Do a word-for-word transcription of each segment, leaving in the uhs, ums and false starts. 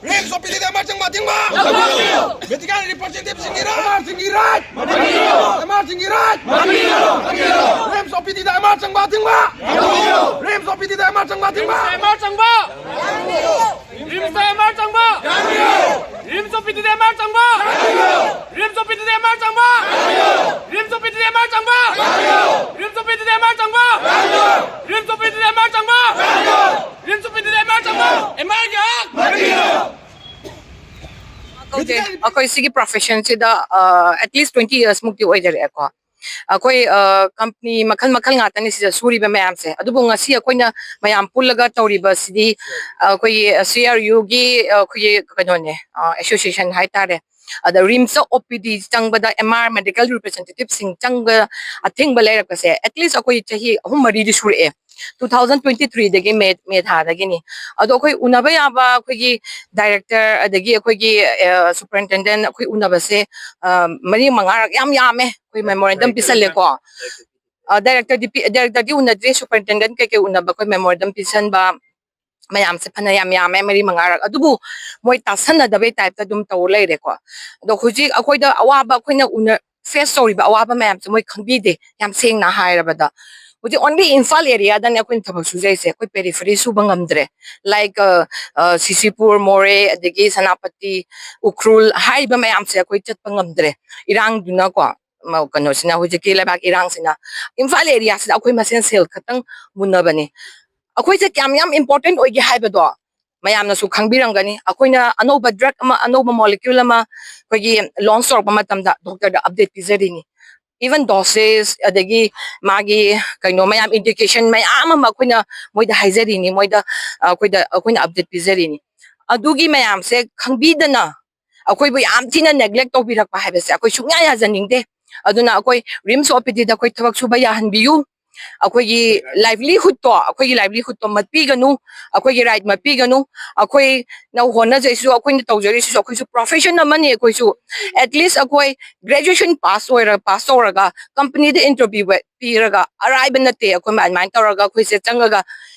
ꯔꯤꯝꯁ ꯑꯣ ꯄꯤ ꯗꯤꯗ M R ꯆꯪꯕ ꯑꯊꯤꯡꯕ! ꯃꯦꯗꯤꯀꯦꯜ ꯔꯤꯄ꯭ꯔꯖꯦꯟꯇꯦꯇꯤꯚꯁꯤꯡꯒꯤ ꯔꯥꯏꯠ! ꯑꯦꯝ ꯑꯥꯔ ꯆꯪꯕ ꯑꯊꯤꯡꯕ! ꯔꯤꯝꯁ ꯑꯣ ꯄꯤ ꯗꯤꯗ ꯑꯦꯝ ꯑꯥꯔ ꯆꯪꯕ ꯑꯊꯤꯡꯕ! ꯔꯤꯝꯁ ꯑꯣ ꯄꯤ ꯗꯤꯗ ꯑꯦꯝ ꯑꯥꯔ ꯆꯪꯕ ꯑꯊꯤꯡꯕ! ꯑꯦꯝ ꯑꯥꯔ ꯆꯪꯕ! ꯔꯤꯝꯁꯇ ꯑꯦꯝ ꯑꯥꯔ ꯆꯪꯕ! ꯔꯤꯝꯁ ꯑꯣ ꯄꯤ ꯗꯤꯗ ꯑꯦꯝ ꯑꯥꯔ ꯆꯪꯕ! ꯔꯤꯝꯁ ꯑꯣ ꯄꯤ ꯗꯤꯗ ꯑꯦꯝ ꯑꯥꯔ ꯆꯪꯕ! ꯔꯤꯝꯁ ꯑꯣ ꯄꯤ ꯗꯤꯗ ꯑꯦꯝ ꯑꯥꯔ ꯆꯪꯕ! ꯔꯤꯝꯁ ꯑꯣ ꯄꯤ ꯗꯤꯗ ꯑꯦꯝ ꯑꯥꯔ ꯆꯪꯕ! ꯔꯤꯝꯁ ꯑꯣ ꯄꯤ ꯗꯤꯗ ꯑꯦꯝ ꯑꯥꯔ ꯆꯪꯕ! ꯔꯤꯝꯁ ꯑꯣ ꯄꯤ ꯗꯤꯗ ꯑꯦꯝ ꯑꯥꯔ ꯆꯪꯕ! ꯑꯦꯝ ꯑꯥꯔꯒꯤ ꯍꯛ! ꯀꯧꯗꯦ꯫ ꯑꯩꯈꯣꯏ ꯁꯤꯒꯤ ꯄ꯭ꯔꯣꯐꯦꯁꯟꯁꯤꯗ ꯑꯦꯠꯂꯤꯁ ꯇ꯭ꯋꯦꯟꯇꯤ ꯌꯔꯁ ꯃꯨꯛꯇꯤ ꯑꯣꯏꯖꯔꯛꯑꯦꯀꯣ꯫ ꯑꯩꯈꯣꯏ ꯀꯝꯄꯅꯤ ꯃꯈꯜ ꯃꯈꯜ ꯉꯥꯛꯇꯅꯤ ꯁꯤꯗ ꯁꯨꯔꯤꯕ ꯃꯌꯥꯝꯁꯦ꯫ ꯑꯗꯨꯕꯨ ꯉꯁꯤ ꯑꯩꯈꯣꯏꯅ ꯃꯌꯥꯝ ꯄꯨꯜꯂꯒ ꯇꯧꯔꯤꯕꯁꯤꯗꯤ ꯑꯩꯈꯣꯏꯒꯤ ꯁꯤ ꯑꯥꯔ ꯌꯨꯒꯤ ꯑꯩꯈꯣꯏꯒꯤ ꯀꯩꯅꯣꯅꯦ, ꯑꯦꯁꯣꯁꯤꯌꯦꯁꯟ ꯍꯥꯏꯇꯥꯔꯦ꯫ ꯑꯗ ꯔꯤꯝꯁꯇ ꯑꯣ ꯄꯤ ꯗꯤ ꯆꯪꯕꯗ ꯑꯦꯝ ꯑꯥꯔ ꯃꯦꯗꯤꯀꯦꯜ ꯔꯤꯄ꯭ꯔꯖꯦꯟꯇꯦꯇꯤꯚꯁꯤꯡ ꯆꯪꯕ ꯑꯊꯤꯡꯕ ꯂꯩꯔꯛꯄꯁꯦ ꯑꯦꯠꯂꯤꯁ ꯑꯩꯈꯣꯏ ꯆꯍꯤ ꯑꯍꯨꯝ ꯃꯔꯤꯗꯤ ꯁꯨꯔꯛꯑꯦ꯫ ꯇꯨ ꯊꯥꯎꯖꯟ ꯇ꯭ꯋꯦꯟꯇꯤ ꯊ꯭ꯔꯤꯗꯒꯤ ꯃꯦ ꯃꯦ ꯊꯥꯗꯒꯤꯅꯤ꯫ ꯑꯗꯣ ꯑꯩꯈꯣꯏ ꯎꯅꯕ ꯌꯥꯕ ꯑꯩꯈꯣꯏꯒꯤ ꯗꯥꯏꯔꯦꯛꯇꯔ ꯑꯗꯒꯤ ꯑꯩꯈꯣꯏꯒꯤ ꯁꯨꯄꯔꯤꯟꯇꯦꯟꯗꯦꯟ ꯑꯩꯈꯣꯏ ꯎꯅꯕꯁꯦ ꯃꯔꯤ ꯃꯉꯥꯔꯛ ꯌꯥꯝ ꯌꯥꯝꯃꯦ꯫ ꯑꯩꯈꯣꯏ ꯃꯦꯃꯣꯔꯦꯟꯗꯝ ꯄꯤꯁꯜꯂꯦꯀꯣ꯫ ꯗꯥꯏꯔꯦꯛꯇꯔꯗꯤ ꯗꯥꯏꯔꯦꯛꯇꯔꯗꯤ ꯎꯅꯗ꯭ꯔꯤ, ꯁꯨꯄꯔꯤꯟꯇꯦꯟꯗꯦꯟ ꯀꯩꯀꯩ ꯎꯅꯕ ꯑꯩꯈꯣꯏ ꯃꯦꯃꯣꯔꯦꯟꯗꯝ ꯄꯤꯁꯟꯕ ꯃꯌꯥꯝꯁꯦ ꯐꯅ ꯌꯥꯝ ꯌꯥꯝꯃꯦ, ꯃꯔꯤ ꯃꯉꯥꯔꯛ꯫ ꯑꯗꯨꯕꯨ ꯃꯣꯏ ꯇꯥꯁꯟꯅꯗꯕꯩ ꯇꯥꯏꯞꯇ ꯑꯗꯨꯝ ꯇꯧꯔ ꯂꯩꯔꯦꯀꯣ꯫ ꯑꯗꯣ ꯍꯧꯖꯤꯛ ꯑꯩꯈꯣꯏꯗ ꯑꯋꯥꯕ ꯑꯩꯈꯣꯏꯅ ꯎꯅ ꯐꯦꯁ ꯇꯧꯔꯤꯕ ꯑꯋꯥꯕ ꯃꯌꯥꯝꯁꯦ ꯃꯣꯏ ꯈꯪꯕꯤꯗꯦ꯫ ꯌꯥꯝ ꯁꯦꯡꯅ ꯍꯥꯏꯔꯕꯗ ꯍꯧꯖꯤꯛ ꯑꯣꯟꯂꯤ ꯏꯝꯐꯥꯜ ꯑꯦꯔꯤꯌꯥꯗꯅꯦ ꯑꯩꯈꯣꯏꯅ ꯊꯕꯛ ꯁꯨꯖꯩꯁꯦ꯫ ꯑꯩꯈꯣꯏ ꯄꯦꯔꯤꯐꯔꯤ ꯁꯨꯕ ꯉꯝꯗ꯭ꯔꯦ꯫ ꯂꯥꯏꯛ ꯁꯤꯁꯤꯄꯨꯔ, ꯃꯣꯔꯦ, ꯑꯗꯒꯤ ꯁꯦꯅꯥꯄꯇꯤ, ꯎꯈ꯭ꯔꯨꯜ ꯍꯥꯏꯔꯤꯕ ꯃꯌꯥꯝꯁꯦ ꯑꯩꯈꯣꯏ ꯆꯠꯄ ꯉꯝꯗ꯭ꯔꯦ꯫ ꯏꯔꯥꯡꯗꯨꯅꯀꯣ, ꯀꯩꯅꯣꯁꯤꯅ, ꯍꯧꯖꯤꯛꯀꯤ ꯂꯩꯕꯥꯛ ꯏꯔꯥꯡꯁꯤꯅ ꯏꯝꯐꯥꯜ ꯑꯦꯔꯤꯌꯥꯁꯤꯗ ꯑꯩꯈꯣꯏ ꯃꯁꯦꯟ ꯁꯦꯜ ꯈꯛꯇꯪ ꯃꯨꯟꯅꯕꯅꯤ꯫ ꯑꯩꯈꯣꯏꯁꯦ ꯀꯌꯥꯝ ꯌꯥꯝ ꯏꯝꯄꯣꯔꯇꯦꯟ ꯑꯣꯏꯒꯦ ꯍꯥꯏꯕꯗꯣ ꯃꯌꯥꯝꯅꯁꯨ ꯈꯪꯕꯤꯔꯝꯒꯅꯤ꯫ ꯑꯩꯈꯣꯏꯅ ꯑꯅꯧꯕ ꯗ꯭ꯔꯒ ꯑꯃ, ꯑꯅꯧꯕ ꯃꯣꯂꯤꯀ꯭ꯌꯨꯜ ꯑꯃ ꯑꯩꯈꯣꯏꯒꯤ ꯂꯣꯟꯁ ꯇꯧꯔꯛꯄ ꯃꯇꯝꯗ ꯗꯣꯛꯇꯔꯗ ꯑꯞꯗꯦꯠ ꯄꯤꯖꯔꯤꯅꯤ꯫ ꯏꯚꯟ ꯗꯣꯁꯦꯁ, ꯑꯗꯒꯤ ꯃꯥꯒꯤ ꯀꯩꯅꯣ ꯃꯌꯥꯝ, ꯏꯟꯗꯤꯀꯦꯁꯟ ꯃꯌꯥꯝ ꯑꯃ ꯑꯩꯈꯣꯏꯅ ꯃꯣꯏꯗ ꯍꯥꯏꯖꯔꯤꯅꯤ, ꯃꯣꯏꯗ ꯑꯩꯈꯣꯏꯗ ꯑꯩꯈꯣꯏꯅ ꯑꯞꯗꯦꯠ ꯄꯤꯖꯔꯤꯅꯤ꯫ ꯑꯗꯨꯒꯤ ꯃꯌꯥꯝꯁꯦ ꯈꯪꯕꯤꯗꯅ ꯑꯩꯈꯣꯏꯕꯨ ꯌꯥꯝ ꯊꯤꯅ ꯅꯦꯒ꯭ꯂꯦꯛ ꯇꯧꯕꯤꯔꯛꯄ ꯍꯥꯏꯕꯁꯦ ꯑꯩꯈꯣꯏ ꯁꯨꯡꯌꯥ ꯌꯥꯖꯅꯤꯡꯗꯦ꯫ ꯑꯗꯨꯅ ꯑꯩꯈꯣꯏ ꯔꯤꯝꯁ ꯑꯣ ꯄꯤ ꯗꯤꯗ ꯑꯩꯈꯣꯏ ꯊꯕꯛ ꯁꯨꯕ ꯌꯥꯍꯟꯕꯤꯌꯨ꯫ ꯑꯩꯈꯣꯏꯒꯤ ꯂꯥꯏꯚꯂꯤꯍꯨꯗꯇꯣ, ꯑꯩꯈꯣꯏꯒꯤ ꯂꯥꯏꯚꯂꯤꯍꯨꯗꯇꯣ ꯃꯠꯄꯤꯒꯅꯨ, ꯑꯩꯈꯣꯏꯒꯤ ꯔꯥꯏꯠ ꯃꯠꯄꯤꯒꯅꯨ꯫ ꯑꯩꯈꯣꯏꯅ ꯍꯣꯠꯅꯖꯩꯁꯤꯁꯨ, ꯑꯩꯈꯣꯏꯅ ꯇꯧꯖꯔꯤꯁꯤꯁꯨ, ꯑꯩꯈꯣꯏꯁꯨ ꯄ꯭ꯔꯣꯐꯦꯁꯟ ꯑꯃꯅꯤ꯫ ꯑꯩꯈꯣꯏꯁꯨ ꯑꯦꯠꯂꯤꯁ ꯑꯩꯈꯣꯏ ꯒ꯭ꯔꯦꯖꯨꯑꯦꯁꯟ ꯄꯥꯁ ꯑꯣꯏꯔ ꯄꯥꯁ ꯇꯧꯔꯒ ꯀꯝꯄꯅꯤꯗ ꯏꯟꯇꯔꯚ꯭ꯌꯨ ꯄꯤꯔꯒ ꯑꯔꯥꯏꯕ ꯅꯠꯇꯦ꯫ ꯑꯩꯈꯣꯏ ꯑꯗꯨꯃꯥꯏꯅ ꯇꯧꯔꯒ ꯑꯩꯈꯣꯏꯁꯦ ꯆꯪꯉꯒ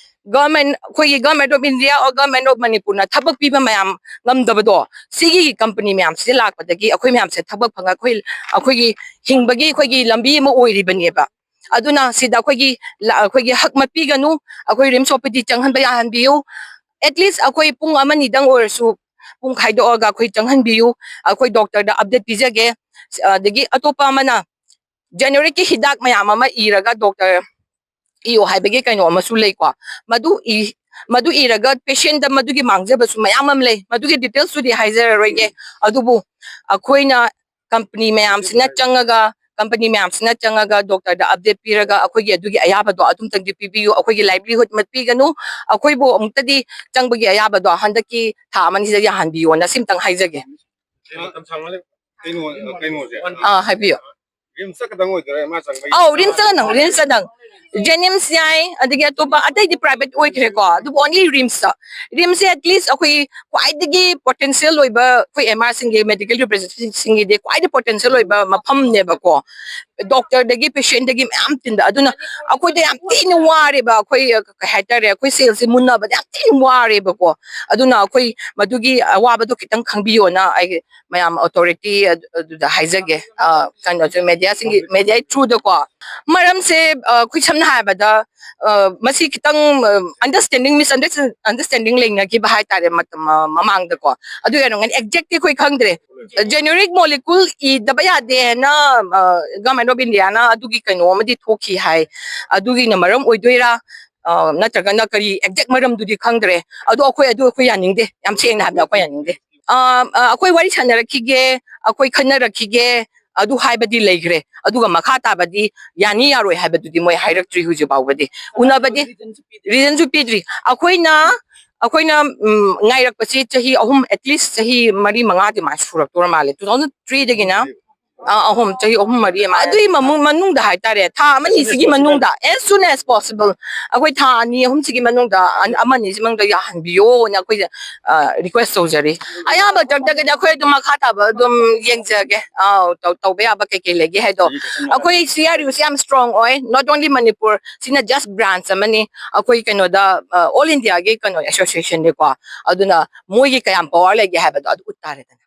ꯒꯚꯔꯟꯃꯦꯟ, ꯑꯩꯈꯣꯏꯒꯤ government of India or government of ꯃꯅꯤꯄꯨꯔꯅ ꯊꯕꯛ ꯄꯤꯕ ꯃꯌꯥꯝ ꯉꯝꯗꯕꯗꯣ, ꯁꯤꯒꯤ ꯀꯝꯄꯅꯤ ꯃꯌꯥꯝꯁꯤꯗ ꯂꯥꯛꯄꯗꯒꯤ ꯑꯩꯈꯣꯏ ꯃꯌꯥꯝꯁꯦ ꯊꯕꯛ ꯐꯪꯉ ꯑꯩꯈꯣꯏ, ꯑꯩꯈꯣꯏꯒꯤ ꯍꯤꯡꯕꯒꯤ ꯑꯩꯈꯣꯏꯒꯤ ꯂꯝꯕꯤ ꯑꯃ ꯑꯣꯏꯔꯤꯕꯅꯦꯕ꯫ ꯑꯗꯨꯅ ꯁꯤꯗ ꯑꯩꯈꯣꯏꯒꯤ ꯂ-, ꯑꯩꯈꯣꯏꯒꯤ ꯍꯛ ꯃꯠꯄꯤꯒꯅꯨ, ꯑꯩꯈꯣꯏ ꯔꯤꯝꯁ ꯑꯣ ꯄꯤ ꯗꯤ ꯆꯪꯍꯟꯕ ꯌꯥꯍꯟꯕꯤꯌꯨ꯫ ꯑꯦꯠꯂꯤꯁ ꯑꯩꯈꯣꯏ ꯄꯨꯡ ꯑꯃꯅꯤꯗꯪ ꯑꯣꯏꯔꯁꯨ ꯄꯨꯡ ꯈꯥꯏꯗꯣꯛꯑꯒ ꯑꯩꯈꯣꯏ ꯆꯪꯍꯟꯕꯤꯌꯨ꯫ ꯑꯩꯈꯣꯏ ꯗꯣꯛꯇꯔꯗ ꯑꯞꯗꯦꯠ ꯄꯤꯖꯒꯦ꯫ ꯑꯗꯒꯤ ꯑꯇꯣꯞꯄ ꯑꯃꯅ ꯖꯦꯅꯦꯔꯤꯛꯀꯤ ꯍꯤꯗꯥꯛ ꯃꯌꯥꯝ ꯑꯃ ꯏꯔꯒ ꯗꯣꯛꯇꯔ ꯏꯌꯣ ꯍꯥꯏꯕꯒꯤ ꯀꯩꯅꯣ ꯑꯃꯁꯨ ꯂꯩꯀꯣ꯫ ꯃꯗꯨ ꯏ-, ꯃꯗꯨ ꯏꯔꯒ ꯄꯦꯁꯦꯟꯗ ꯃꯗꯨꯒꯤ ꯃꯥꯡꯖꯕꯁꯨ ꯃꯌꯥꯝ ꯑꯃ ꯂꯩ꯫ ꯃꯗꯨꯒꯤ ꯗꯤꯇꯦꯜꯁꯇꯨꯗꯤ ꯍꯥꯏꯖꯔꯔꯣꯏꯒꯦ꯫ ꯑꯗꯨꯕꯨ ꯑꯩꯈꯣꯏꯅ ꯀꯝꯄꯅꯤ ꯃꯌꯥꯝꯁꯤꯅ ꯆꯪꯉꯒ, ꯀꯝꯄꯅꯤ ꯃꯌꯥꯝꯁꯤꯅ ꯆꯪꯉꯒ ꯗꯣꯛꯇꯔꯗ ꯑꯞꯗꯦꯠ ꯄꯤꯔꯒ ꯑꯩꯈꯣꯏꯒꯤ ꯑꯗꯨꯒꯤ ꯑꯌꯥꯕꯗꯣ ꯑꯗꯨꯝꯇꯪꯗꯤ ꯄꯤꯕꯤꯌꯨ꯫ ꯑꯩꯈꯣꯏꯒꯤ ꯂꯥꯏꯚꯂꯤꯍꯨꯗ ꯃꯠꯄꯤꯒꯅꯨ꯫ ꯑꯩꯈꯣꯏꯕꯨ ꯑꯃꯨꯛꯇꯗꯤ ꯆꯪꯕꯒꯤ ꯑꯌꯥꯕꯗꯣ ꯍꯟꯗꯛꯀꯤ ꯊꯥ ꯑꯃꯅꯤꯁꯤꯗ ꯌꯥꯍꯟꯕꯤꯌꯣꯅ ꯁꯤꯝꯇꯪ ꯍꯥꯏꯖꯒꯦ꯫ ꯃꯇꯝ ꯁꯥꯡꯃꯜꯂꯦ꯫ ꯀꯩꯅꯣ, ꯀꯩꯅꯣꯁꯦ꯫ ꯑꯥ, ꯍꯥꯏꯕꯤꯌꯨ꯫ ꯔꯤꯝꯁꯇ ꯈꯛꯇꯪ ꯑꯣꯏꯗꯣꯏꯔꯥ ꯃꯥ ꯆꯪꯕꯒꯤ? ꯑꯧ, ꯔꯤꯝꯁꯇ ꯈꯛꯇꯪ, ꯔꯤꯝꯁꯇ ꯈꯛꯇꯪ꯫ ꯖꯦꯅꯤꯝꯁ ꯌꯥꯏ, ꯑꯗꯒꯤ ꯑꯇꯣꯞꯄ ꯑꯇꯩꯗꯤ ꯄ꯭ꯔꯥꯏꯚꯦꯠ ꯑꯣꯏꯈ꯭ꯔꯦꯀꯣ, ꯑꯗꯨꯕꯨ only ꯔꯤꯝꯁꯇ꯫ ꯔꯤꯝꯁꯁꯦ ꯑꯦꯠꯂꯤꯁ ꯑꯩꯈꯣꯏ ꯈ꯭ꯋꯥꯏꯗꯒꯤ ꯄꯣꯇꯦꯟꯁꯤꯌꯦꯜ ꯑꯣꯏꯕ, ꯑꯩꯈꯣꯏ ꯑꯦꯝ ꯑꯥꯔꯁꯤꯡꯒꯤ, ꯃꯦꯗꯤꯀꯦꯜ ꯔꯤꯄ꯭ꯔꯖꯦꯟꯇꯦꯇꯤꯚꯁꯤꯡꯒꯤꯗꯤ ꯈ꯭ꯋꯥꯏꯗꯒꯤ ꯄꯣꯇꯦꯟꯁꯤꯌꯦꯜ ꯑꯣꯏꯕ ꯃꯐꯝꯅꯦꯕꯀꯣ꯫ ꯗꯣꯛꯇꯔꯗꯒꯤ ꯄꯦꯁꯦꯟꯗꯒꯤ ꯃꯌꯥꯝ ꯇꯤꯟꯕ꯫ ꯑꯗꯨꯅ ꯑꯩꯈꯣꯏꯗ ꯌꯥꯝ ꯊꯤꯅ ꯋꯥꯔꯦꯕ, ꯑꯩꯈꯣꯏ, ꯀꯩ ꯍꯥꯏꯇꯥꯔꯦ, ꯑꯩꯈꯣꯏ ꯁꯦꯜꯁꯦ ꯃꯨꯟꯅꯕꯗ ꯌꯥꯝ ꯊꯤꯅ ꯋꯥꯔꯦꯕꯀꯣ꯫ ꯑꯗꯨꯅ ꯑꯩꯈꯣꯏ ꯃꯗꯨꯒꯤ ꯑꯋꯥꯕꯗꯣ ꯈꯤꯇꯪ ꯈꯪꯕꯤꯌꯣꯅ ꯑꯩ ꯃꯌꯥꯝ ꯑꯣꯊꯣꯔꯤꯇꯤ ꯑꯗꯨꯗ ꯍꯥꯏꯖꯒꯦ꯫ ꯑ, ꯀꯩꯅꯣꯁꯦ, ꯃꯦꯗꯤꯌꯥꯁꯤꯡꯒꯤ, ꯃꯦꯗꯤꯌꯥꯒꯤ ꯊ꯭ꯔꯨꯗꯀꯣ꯫ ꯃꯔꯝꯁꯦ, ꯑ, ꯑꯩꯈꯣꯏ ꯁꯝꯅ ꯍꯥꯏꯔꯕꯗ, ꯑ, ꯃꯁꯤ ꯈꯤꯇꯪ, ꯑ, ꯑꯟꯗꯔꯁ꯭ꯇꯦꯟꯗꯤꯡ, ꯃꯤꯁꯑꯟꯗꯔꯁ꯭ꯇꯦꯟꯗꯤꯡ ꯂꯩꯅꯈꯤꯕ ꯍꯥꯏꯇꯥꯔꯦ ꯃꯇꯝ, ꯑ, ꯃꯃꯥꯡꯗꯀꯣ꯫ ꯑꯗꯨꯒꯤ ꯑꯣꯏꯔꯝꯒꯅꯤ, ꯑꯦꯛꯖꯦꯛꯇꯤ ꯑꯩꯈꯣꯏ ꯈꯪꯗ꯭ꯔꯦ꯫ ꯖꯦꯅꯦꯔꯤꯛ ꯃꯣꯂꯤꯀꯨꯜ ꯏꯗꯕ ꯌꯥꯗꯦꯅ, ꯑ, ꯒꯚꯔꯟꯃꯦꯟ ꯑꯣꯐ ꯏꯟꯗꯤꯌꯥꯅ ꯑꯗꯨꯒꯤ ꯀꯩꯅꯣ ꯑꯃꯗꯤ ꯊꯣꯛꯈꯤ ꯍꯥꯏ꯫ ꯑꯗꯨꯒꯤꯅ ꯃꯔꯝ ꯑꯣꯏꯗꯣꯏꯔꯥ, ꯑ, ꯅꯠꯇ꯭ꯔꯒꯅ ꯀꯔꯤ ꯑꯦꯛꯖꯦꯛ ꯃꯔꯝꯗꯨꯗꯤ ꯈꯪꯗ꯭ꯔꯦ꯫ ꯑꯗꯣ ꯑꯩꯈꯣꯏ, ꯑꯗꯨ ꯑꯩꯈꯣꯏ ꯌꯥꯅꯤꯡꯗꯦ, ꯌꯥꯝ ꯁꯦꯡꯅ ꯍꯥꯏꯕꯗ ꯑꯩꯈꯣꯏ ꯌꯥꯅꯤꯡꯗꯦ꯫ ꯑ, ꯑ, ꯑꯩꯈꯣꯏ ꯋꯥꯔꯤ ꯁꯥꯟꯅꯔꯛꯈꯤꯒꯦ, ꯑꯩꯈꯣꯏ ꯈꯟꯅꯔꯛꯈꯤꯒꯦ, ꯑꯗꯨ ꯍꯥꯏꯕꯗꯤ ꯂꯩꯈ꯭ꯔꯦ꯫ ꯑꯗꯨꯒ ꯃꯈꯥ ꯇꯥꯕꯗꯤ ꯌꯥꯅꯤ ꯌꯥꯔꯣꯏ ꯍꯥꯏꯕꯗꯨꯗꯤ ꯃꯣꯏ ꯍꯥꯏꯔꯛꯇ꯭ꯔꯤ ꯍꯧꯖꯤꯛ ꯐꯥꯎꯕꯗꯤ꯫ ꯎꯅꯕꯗꯤ ꯔꯤꯖꯟꯁꯨ ꯄꯤꯗ꯭ꯔꯤ꯫ ꯑꯩꯈꯣꯏꯅ, ꯑꯩꯈꯣꯏꯅ, ꯎꯝ, ꯉꯥꯏꯔꯛꯄꯁꯤ ꯆꯍꯤ ꯑꯍꯨꯝ, ꯑꯦꯠꯂꯤꯁ ꯆꯍꯤ ꯃꯔꯤ ꯃꯉꯥꯗꯤ ꯃꯥꯏ ꯁꯨꯔꯛꯇꯣꯔ ꯃꯥꯜꯂꯦ꯫ ꯇꯨ ꯊꯥꯎꯖꯟ ꯊ꯭ꯔꯤꯗꯒꯤꯅ ꯑ, ꯑꯍꯨꯝ, ꯆꯍꯤ ꯑꯍꯨꯝ ꯃꯔꯤ ꯑꯃ, ꯑꯗꯨꯒꯤ ꯃꯃꯨꯡ-, ꯃꯅꯨꯡꯗ ꯍꯥꯏꯇꯥꯔꯦ, ꯊꯥ ꯑꯃ ꯑꯅꯤꯁꯤꯒꯤ ꯃꯅꯨꯡꯗ, as soon as possible, ꯑꯩꯈꯣꯏ ꯊꯥ ꯑꯅꯤ ꯑꯍꯨꯝꯁꯤꯒꯤ ꯃꯅꯨꯡꯗ ꯑꯟ-, ꯑꯃ ꯑꯅꯤꯁꯤ ꯃꯅꯨꯡꯗ ꯌꯥꯍꯟꯕꯤꯌꯣꯅ ꯑꯩꯈꯣꯏꯁꯦ ꯔꯤꯀ꯭ꯋꯦꯁ ꯇꯧꯖꯔꯤ꯫ ꯑꯌꯥꯝꯕ ꯗ꯭ꯔꯛꯇꯒꯤꯗꯤ ꯑꯩꯈꯣꯏ ꯑꯗꯨꯝ ꯃꯈꯥ ꯇꯥꯕ ꯑꯗꯨꯝ ꯌꯦꯡꯖꯒꯦ, ꯑꯥꯎ, ꯇꯧ-, ꯇꯧꯕ ꯌꯥꯕ ꯀꯩꯀꯩ ꯂꯩꯒꯦ ꯍꯥꯏꯗꯣ꯫ ꯑꯩꯈꯣꯏ ꯁꯤ ꯑꯥꯔ ꯌꯨꯁꯤ ꯌꯥꯝ ꯁ꯭ꯇꯔꯣꯡ ꯑꯣꯏ, not only ꯃꯅꯤꯄꯨꯔ, ꯁꯤꯅ ꯖꯁ ꯕ꯭ꯔꯥꯟꯁ ꯑꯃꯅꯤ꯫ ꯑꯩꯈꯣꯏ ꯀꯩꯅꯣꯗ ꯑꯣꯜ ꯏꯟꯗꯤꯌꯥꯒꯤ ꯀꯩꯅꯣ ꯑꯦꯁꯣꯁꯤꯌꯦꯁꯟꯅꯤꯀꯣ, ꯑꯗꯨꯅ ꯃꯣꯏꯒꯤ ꯀꯌꯥꯝ ꯄꯋꯥꯔ ꯂꯩꯒꯦ ꯍꯥꯏꯕꯗꯣ ꯑꯗꯨ ꯎꯠ ꯇꯥꯔꯦꯗꯅ꯫